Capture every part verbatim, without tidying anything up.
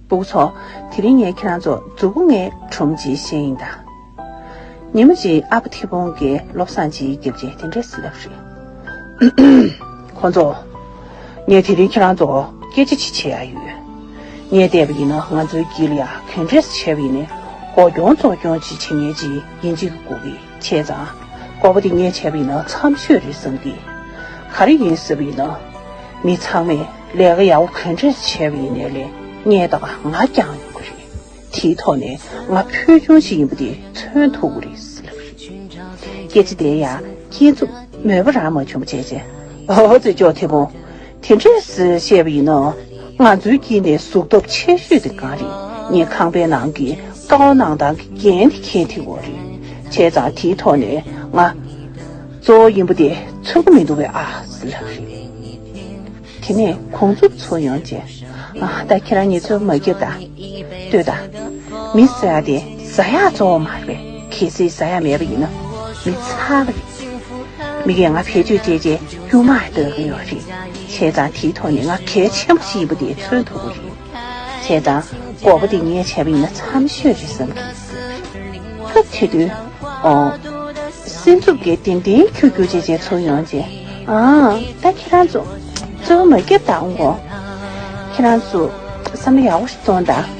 སྤུ་གུ་ཚོ། དེ་རིང་ངས་ཁྱེད་རང་ཚོ་མཛུབ་གུ་ལྔའི་སྒྲུང་ཅིག་བཤད་ཡིན་ད། ཉིན་མོ་ཅིག་ཨ་ཕ་ཐེ་བོང་གིས་བློ་བཟང་ཅིག་བརྒྱབ་རྗེས་དེ་འདྲས་སེ་ལབ་རེད། ཁོ་ཚོ། ངས་དེ་རིང་ཁྱེད་རང་ཚོ་སྐད་ཆ་ཅིག་བྱེད་ཡ་ཡོད། ངས་བལྟས་པ་ཡིན་ན་ང་ཚོའི་དཀྱིལ་ལ་ཡ་ག་འདྲས་སེ་བྱས་པ་ཡིན་ནའི་འགོག་སྐྱོང་བཙོག་སྐྱོང་ཅིག་བྱེད་མཁན་ཅིག་ཡིན་གཅིག་དགོས་ཀྱི། བྱས་ཙང་། འགོག་པ་དེ་ངས་བྱས་པ་ཡིན་ན་འཚམ་ཤོས་རེད་བསམ་གི། ག་རེ་ཡིན་ཟེར་བ་ཡིན་ན། མི་ཚང་མས་ལས་ཀ་ཡག་པོ་ག་འདྲས་བྱས་པ་ཡིན་ནའི་ལས་ངས་ད་ག་ང་རྐྱང་ཡོང་གི་རེད། དེའི་ཐོག་ནས་ང་ཕུལ་བྱུང་ཞིག་ཡིན་པ་དེ་མཚོན་ཐུབ་ཀྱི་རེད་ཟེར་ལབ་རེད། སྐད་ཆ་དེ་ཡང་སྐྱེ་མཚམས་མོས་པ་རང་མ་བྱུང་བ་བྱས་རྗེས། ཨོ་ཙི་ཅོ་ཐེ་བོང་། དེ་འདྲས་སེ་བཤད་པ་ཡིན་ན། ང་ཚོའི་དཀྱིལ་ནས་གཟུགས་སྟོབས་ཆེ་ཤོས་དེ་གང་རེད། ངའི་ཁང་པའི་ནང་གི་ཀ་བ་ནང་ཐང་གི་རྒྱན་དེ་ཁྱེད་དེ་འོ་རེད། བྱས་ཙང་དེའི་ཐོག་ནས་ང་གཙོ་བོ་ཡིན་པ་དེ་མཚོན་གྱི་མི་འདུག་པས་ཨ་ཟེར་ལབ་རེད། དེ་ནས་ཁོང་ཚོ་ཚུར་ཡོང་རྗེས། ཨ་ད་ཁྱེད་རང་གཉིས་ཚོ་མ་སྐྱིད་ད། ལྟོས་ད། མི་ཟེར་ཡ་དེ་ཟ་ཡ་གཙོ་བོ་མ་རེད་པས། གལ་སྲིད་ཟ་ཡ་མེད་པ་ཡིན་ན་མི་ཚར་བ་རེད། མི་གིས་ང་བེད་སྤྱོད་བྱས་རྗེས་སྐྱུག་མ་སྡོད་ཀྱི་ཡོད་རེད། བྱས་ཙང་དེའི་ཐོག་ནས་ང་གལ་ཆེན་པོ་ཞིག་ཡིན་པ་དེ་མཚོན་ཐུབ་ཀྱི་རེད། བྱས་ཙང་འགོག་པ་དེ་ངས་བྱས་པ་ཡིན་ན་འཚམ་ཤོས་རེད་བསམ་གི། སྐབས་དེ་དུས། ཨོ། སེམས་ཚུགས་ཀྱིས་ཏན་ཏན་ཁྱུ་ཁྱུ་བྱས་བྱས་ཚུར་ཡོང་རྗེས། ཨ། ད་ཁྱེད་རང་ཚོ། རྩོལ་བ་མ་བརྒྱབ་དང་གོ། ཁྱེད་རང་ཚོ། བསམ་བློ་ཡག་པོ་ཞིག་གཏོང་དང་།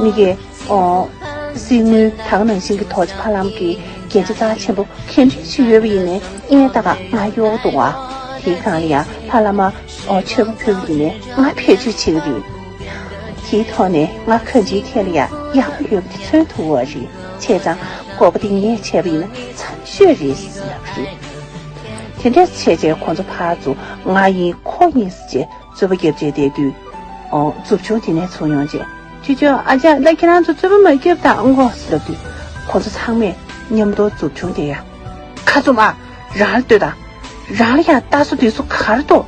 མི་གིས། ཨོ། གསེར་དངུལ་ད་ག་ནང་བཞིན་གྱི་ཐོག་ཆེ་ཕ་ལམ་གྱི་རྒྱན་ཆ་རྩ་ཆེན་པོ་ག་འདྲ་ཞིག་ཡོད་པ་ཡིན་ནའི་ཨེ་ད་ག་ང་གཡོག་འདུག་བ། དེའི་སྒང་ལ་ཡ་ཕ་ལ་མ་ཨོ་མཆོད་པ་ཕུལ་བ་ཡིན་ནའི་ང་བེད་སྤྱོད་བྱེད་ཀྱི་རེད། དེའི་ཐོག་ནས་ང་གང་ཅིའི་ཐད་ལ་ཡ་ཡག་པོ་ཡོད་པ་དེ་མཚོན་ཐུབ་བ་རེད། བྱས་ཙང་འགོག་པ་དེ་ངས་བྱས་པ་ཡིན་ན་འཚམ་ཤོས་རེད་ཟེར་ལབ་རེད། དེ་འདྲས་བྱས་རྗེས་ཁོ་ཚོ་ཕར་ཚུར་ང་ཡིན་ཁོ་ཡིན་ཟེར་རྗེས། རྩོད་པ་བརྒྱབ་བྱས་བསྡད་དུས། ཨོ། མཛུབ་ཆུང་དེ་ནས་ཚུར་ཡོང་རྗེས། ཅོ་ཅོ་ཨ་ཅག་ད་ཁྱེད་རང་ཚོ་རྩོད་པ་མ་བརྒྱབ་དང་གོ་ཟེར་ལབ་དུས། ཁོ་ཚོ་ཚང་མས་མཉམ་དུ་མཛུབ་ཆུང་དེ་ཡ། ཁ་བཙུམ་ཨ། རང་ལ་ལྟོས་དང་། རང་ལ་ཡང་ལྟ་ས་དུས་སུ་ག་རེ་འདུག་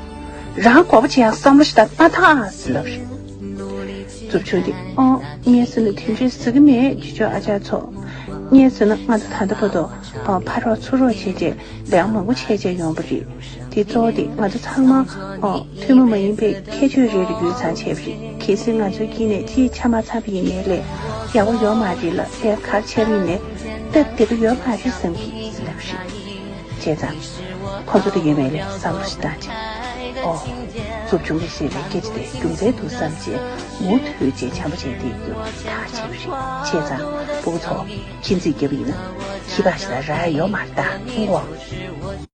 རང་འགོག་པ་བྱེད་ཡང་བསམ་བློ་ཞིག་དང་མ་ཐག་ཨ་ཟེར་ལབ་རེད། མཛུབ་ཆུང་དེ་ཨོ་ངས་ཟེར་ན་དེ་འདྲས་ཟེར་གི་མེད་ཅོ་ཅོ་ཨ་ཅག་ཚོ། ངས་ཟེར་ན་ང་ཚོ་ད་ལྟ་བར་དུ་ཨོ་ཕར་རོགས་ཚུར་རོགས་བྱས་རྗེས་ལས་ཀ་མང་པོ་བྱས་བྱས་ཡོང་པ་རེད། དེ་གཙོ་བོ་དེ་ང་ཚོ་ཚང་མ་ཨོ་ཐུན་མོང་མ་ཡིན་པའི་ཁྱད་ཆོས་རེ་རེ་ཡོད་ཙང་བྱས་པ་རེད། གལ་སྲིད་ང་ཚོའི་དཀྱིལ་ནས་གཅིག་ཆ་མ་ཚང་པ་ཡིན་ནའི་ལས་ཡག་པོ་ཡོད་མ་རེད་ལ་ལས་ཀ་ག་རེ་བྱས་པ་ཡིན་ནའི་སྟབས་བདེ་པོ་ཡོད་མ་རེད་བསམ་གི་ཟེར་ལབ་རེད། བྱས་ཙང་། ཁོ་ཚོ་དེ་ཡོད་མེད་ལ་བསམ་བློ་ཞིག་བཏང་བྱས། ཨོ། མཛུབ་ཆུང་གིས་བཤད་པའི་སྐད་ཆ་དེ་རྒྱུ་མཚན་འདུག་བསམ་བྱས་མུ་མཐུད་བྱས་འཆམ་པོ་བྱས་བསྡད་རྒྱུ་ཐག་བཅད་པ་རེད། བྱས་ཙང་སྤུ་གུ་ཚོ་ཁྱིམ་མཚེས་བརྒྱབ་ཡིན་ན་ཁྱི་པགས་ཤིག་ལ་རག་ཡ་ཡོད་མ་རེད་ད་ཨོ།